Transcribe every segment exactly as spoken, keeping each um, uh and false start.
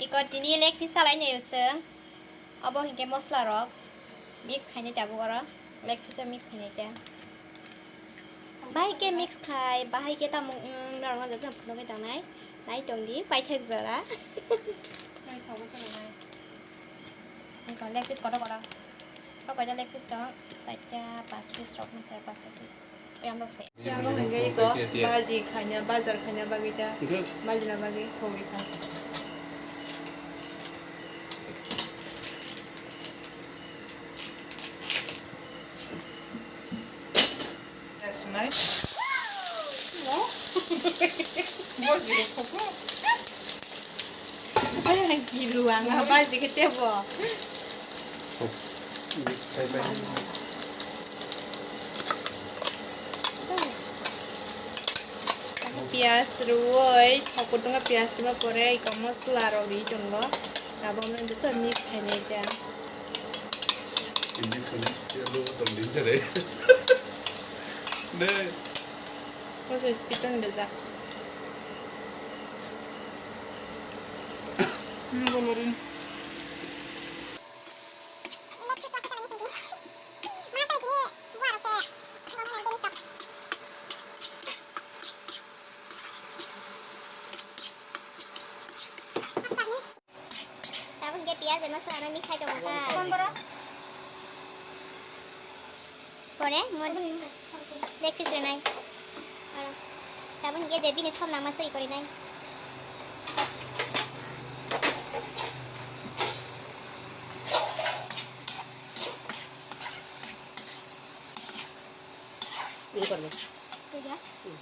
Ko tini leg piece salai nai usung. Obo hinkhe mosla rok mix khainai tabuk oro. Leg piece o mix khainai ta. Bahai khe mix khai, bahai khe tamo wng norok no joto phunugwi tongnai. Nai tongdi paithak jora. Naithogo se nai. Ego leg piece kotor kotor. Kok kaisa leg piece tong, chaita, pas piece rok, chaita, pas piece. Yang rok sai. Yang rok hingke iko baji khaina, bazar khaina bagwi ta, baji na bagwi hogwi kha. Kiru ang baji ke tebo. Pias ruoi, thok kutung pias rima pore, iko mosla rok ri tongo. Abo no joto mix khainai ta. Hindi song, ya lo tong din jare. Ne. Kose speed on dejak. Hmm, bolorin. Tabuk hingke piyaj ema swrana mix khai tongo ta. Pore mon leg piece rwnai. Aro tabuk hingke je bini sop nangma soi korinai. Ini korbo. Iya. Hmm.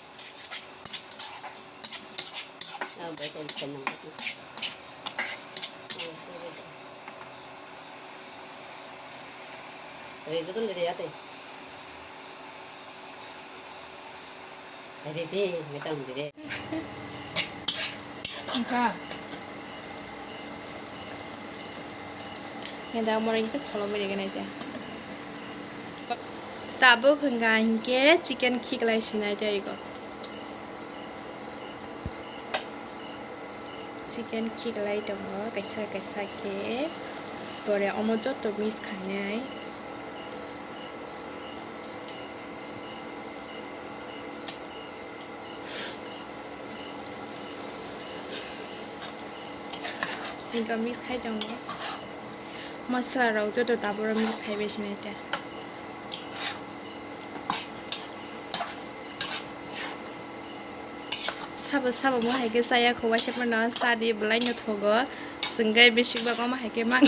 Ah, baik, baik, tenang, baik. Oh, sorry. Ready to, ready ya, teh? Ready, ready, ready. Wngkha. Heda moroi kisa pholobwi rega nai ta. Tabuk hwnkha hinkhe chicken khiklai sinai ta ego. Chicken khiklai tongo kaisa kaisa khe. Pore omo joto mix khainai. Ego mix khai tongo. Masala rok joto tabuk o mix khai bai sinai ta. Sabo sabo mo hai khe chaya kho waisa phano sadi belai no thogo. Chwng gai bising bagwi omo hai khe mang.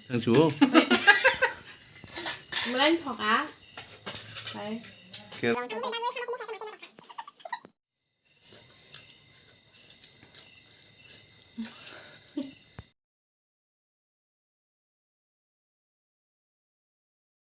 Ang chu. Melain thoka. Hai.